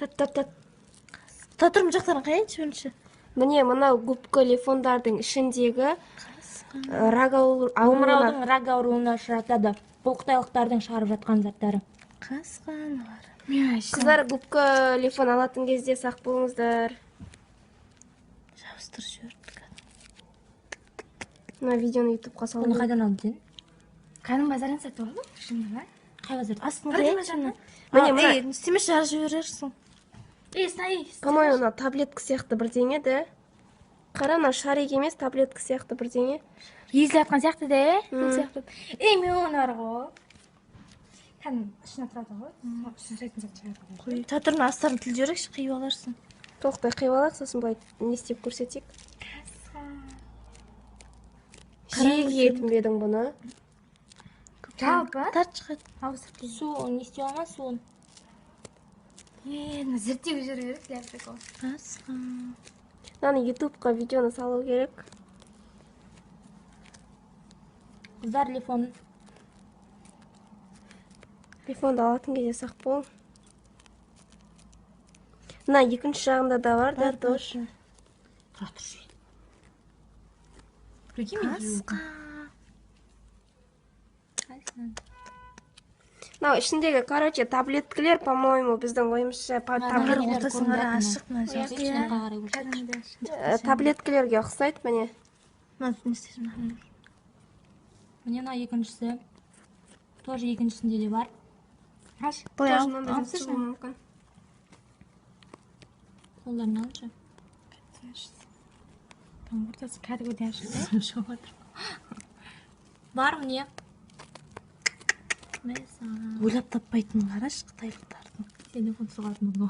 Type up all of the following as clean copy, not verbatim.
Тат, тат, тат. Тұра тұр, мына жақтарын қаяйыншы бірінші. Міне, мынау губка лифондардың ішіндегі рак ауруына. Омыраудың рак ауруына ұшыратады. Бұл қытайлықтардың шығарып жатқан заттары. Қасқа аналар. Қыздар, губка лифон алатын кезде сақ болыңыздар. Жабыстырып жіберді. Мына видеоны ютубқа салу Бұны керек. қайдан алдың сен? Кәдімгі базардан сатып алдым. Шынында ма? Қай базарда? Астын қаяйыншы ана. Міне, мына. Ей, істемеші, жарып жіберерсің. Ей, сай. По-моему, мына таблетка сияқты бірдеңе да. Қара, мына шарик емес, таблетка сияқты бірдеңе. Езіліп жатқан сияқты да, е? Сол сияқты. Ей, мен оны бар ғой. Кәдімгі ішіне тұрады ғой. Ішіне сайтын зат шығарады ғой. Тұра тұр, мына астарын тіліп жіберейікші, қиып аларсың. Толықтай қиып алайық, сосын былай не істеп көрсетейік. Жиі киетін бе едің бұны? Жалпы Тартшы, қайт. Ауыстырып келген. Су не істей алма суын. Е, мына зерттеуге жүру керек для прикола. Қасқа. Мынаны ютубқа видеоны салу керек. Қыздар, лифон. Телефонды алатын кезде сақ бол. Мына екінші жағында да бар да тоже. Тұра тұршы. Прикинь, мен жеуім. Қасқа. Мынау ішіндегі, короче, таблеткалер, по-моему, біздің ойымызша Нелер Ортасын қара, көрінетін. Ашық мына жақ. Ішіне қарай көрсет. Кәдімгі ашық. Таблеткалерге ұқсайды, міне. Мына не істейсің, мына? Міне, мына екіншісі. Тоже екіншісінде де бар. Аш. Былай Тоже алып мынандай зат алсайшы. шығуы мүмкін. Қолдарына алшы. Там ортасы кәдімгідей ашық та. Шығып жатыр. Бар, міне. Мәссаған. Ойлап таппайтынын қарашы қытайлықтардың. Телефон соғатын мынау.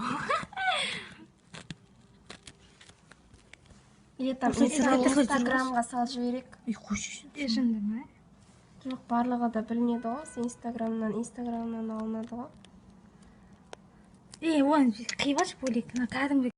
Или там Осылай жүр, осылай жүр. инстаграмға салып жіберейік. Ей, қойшы. Е, шынында ма? Жоқ, барлығы да білінеді ғой. Осы инстаграмнан алынады ғой. Ей, оны қиып алшы бөлек. Мына кәдімгі